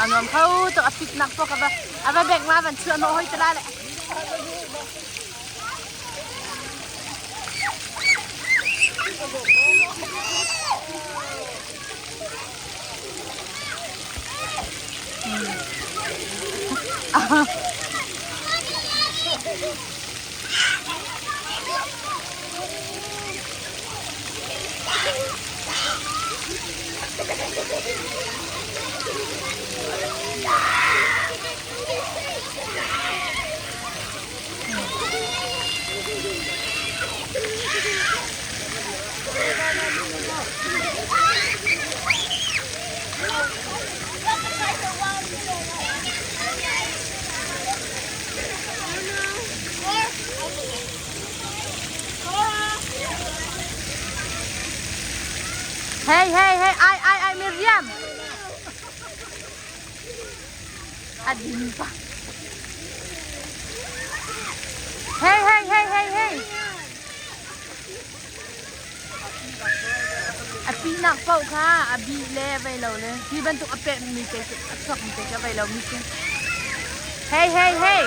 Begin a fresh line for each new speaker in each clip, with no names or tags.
A nuam kho tuk a pit nak pawh ka va a va bek ma van chuah hnawh hoi te lai le. Hey, hey, hey, ai, ai, ai, Miriam. A din pa. Hey, hey, hey, hey, hey. A pinak paoh kha a bi le a vei lo le hi bantuk a pemh mi te a chuak mi te a vei lo mi si. Hey, hey, hey.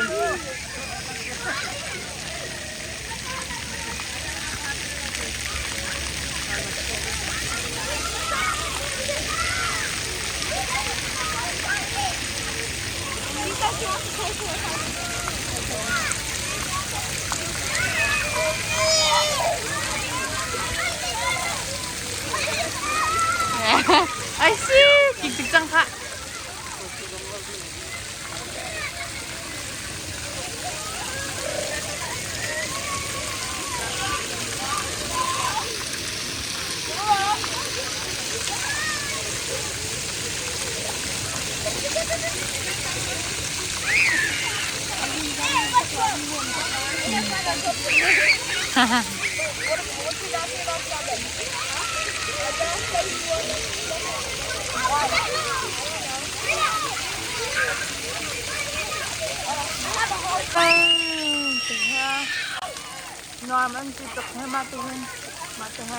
Ai si, kik tik cang khah. Nuam an ti tuk he mah tu hin mah tu he.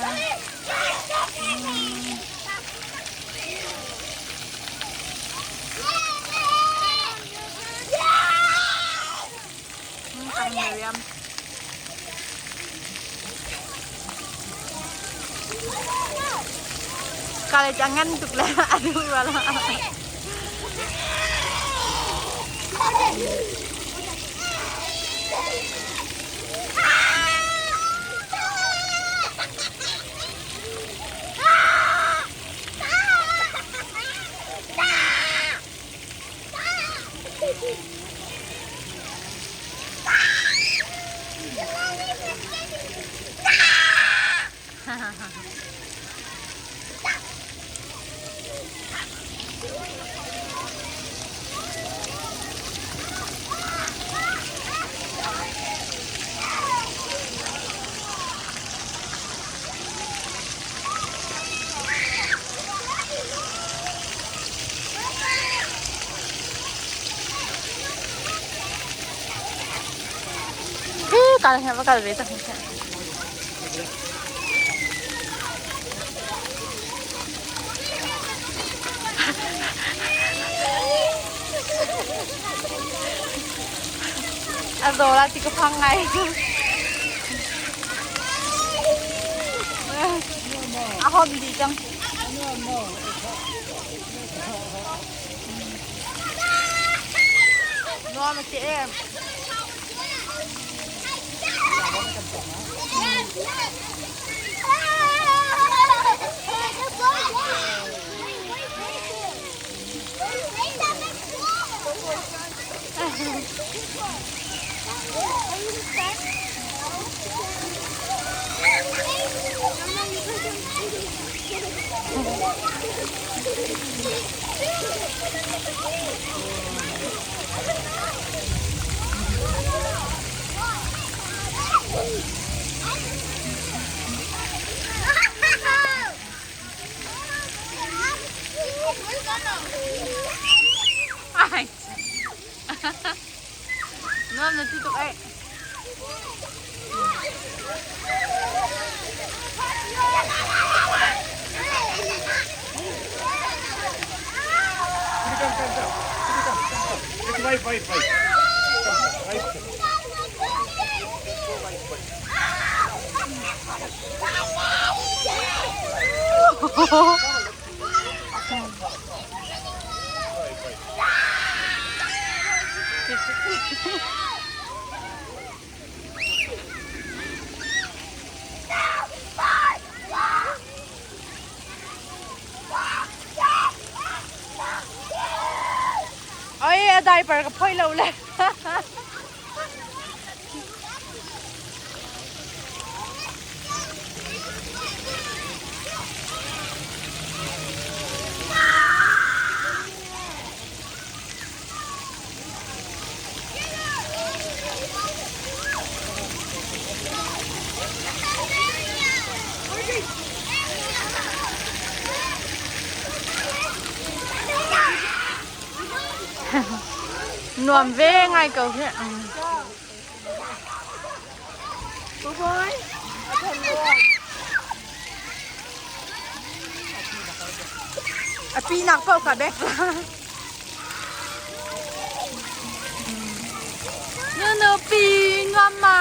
Kang Miriam. Kale jangan tuk le aduh wala. Kal he va kal ve tak he. A zo la ti ka phang ngai. A hom di cang. Nuam a si em. Oi, a diaper ka phoi lo le. Nuam ve ngai ko hi. A pi nak paoh ka bek. Nu pi nuam ma.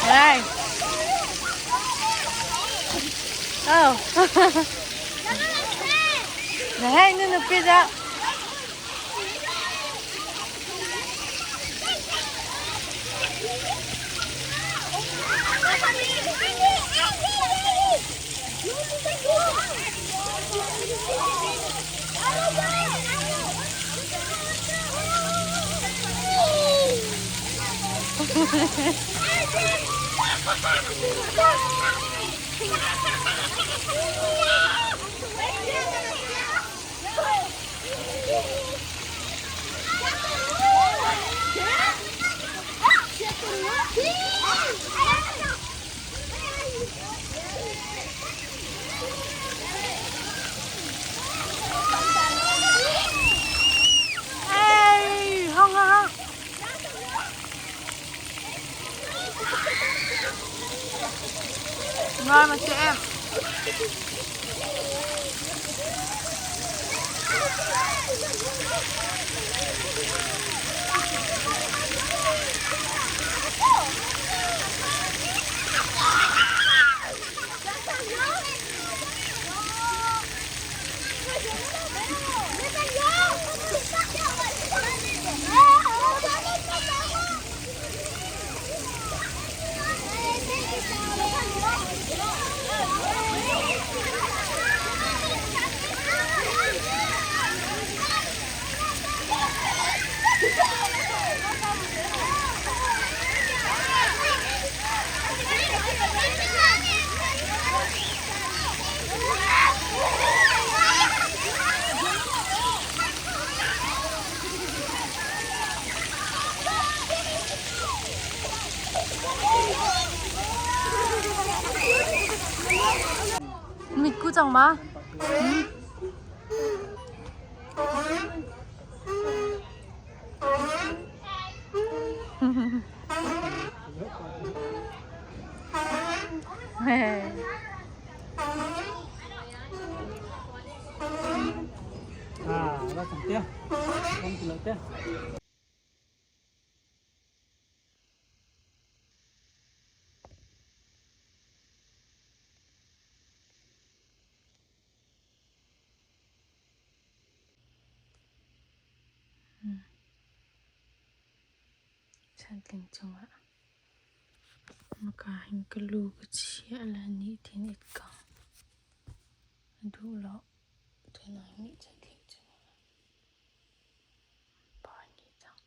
Đây. Oh. Này, nu nu pizza. Hey, hong hong. Ngon mà chị em. Mit ku cang ma?
À, nó chẳng tiếc. Không thì lợi tiếc.
Chantling cungah maka hin ka lu ka chiah le nih tin it kang a duh lo. Tunah nih chantling cungah par nih cang.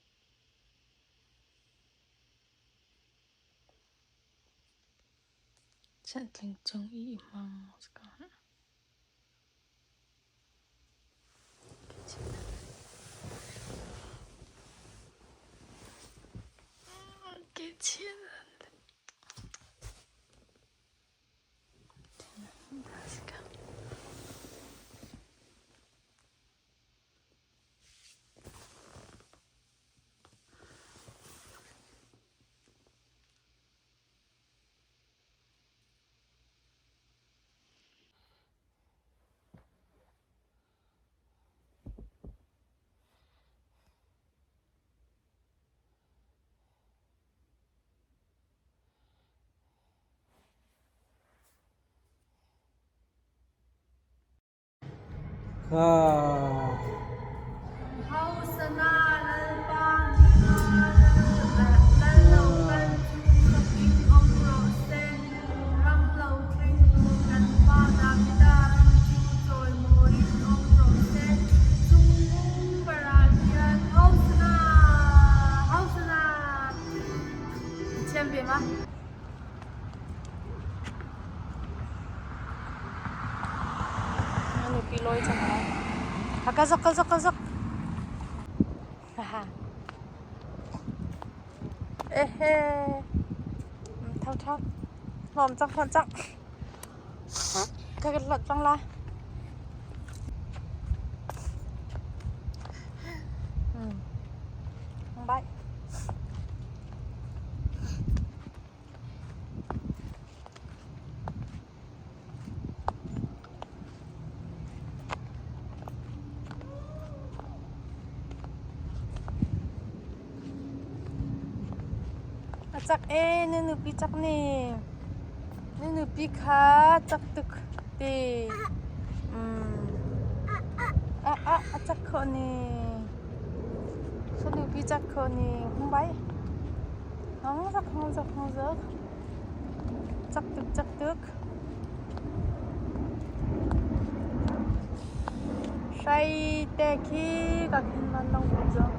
Chantling cung i i hmang ka Hosana Lalpa Lal lo kal cu fakin um rawh seh. Ram lo thlengtu kan pa Davida ram cu cawimawi in um rawh seh. Cungnung bar ah hian Hosana! Hosana! Thiam ve ma? Nupi lawi cang lai. Ka zok ka zok ka zok. Ehe. Thau thau. Hlawm cang hlawm cang. Ka ka hlawt cang la. Bye. A cak ee na nupi cak ne. Na nupi kha cak tuk te. A a a cak khawh ne. Ka nupi cak khawh ne. Hung bai. Hung zak hung zak hung zak. Cak tuk cak tuk. Hrai te khi ka khin vanlawng hmu zong.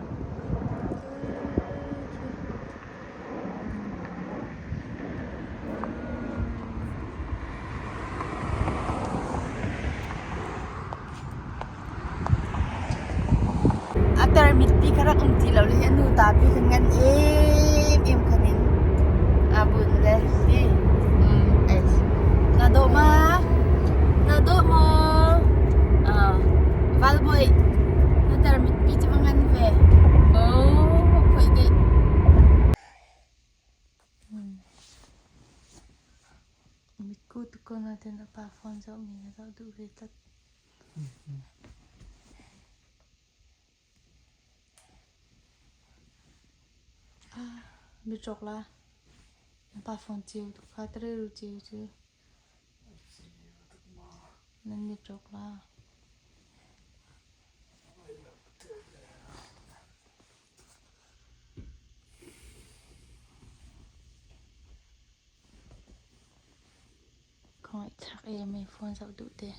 A tarmit pi kha rak um ti lo le hi a nu ta pi kha ngan emem khan in aa bunh le ti. Na dawh ma? Na dawh maw? Valbawi na tarmit pi cu va ngan ve. Oh, phoih deh. Mitku tuk ko nain a pa phone zohmi na zoh duh ve tlat. Mitrawk la na pa phone cio tu kha tariru cio cu nan mitrawk la. Khawngaih thlak e mei phone zoh duh te.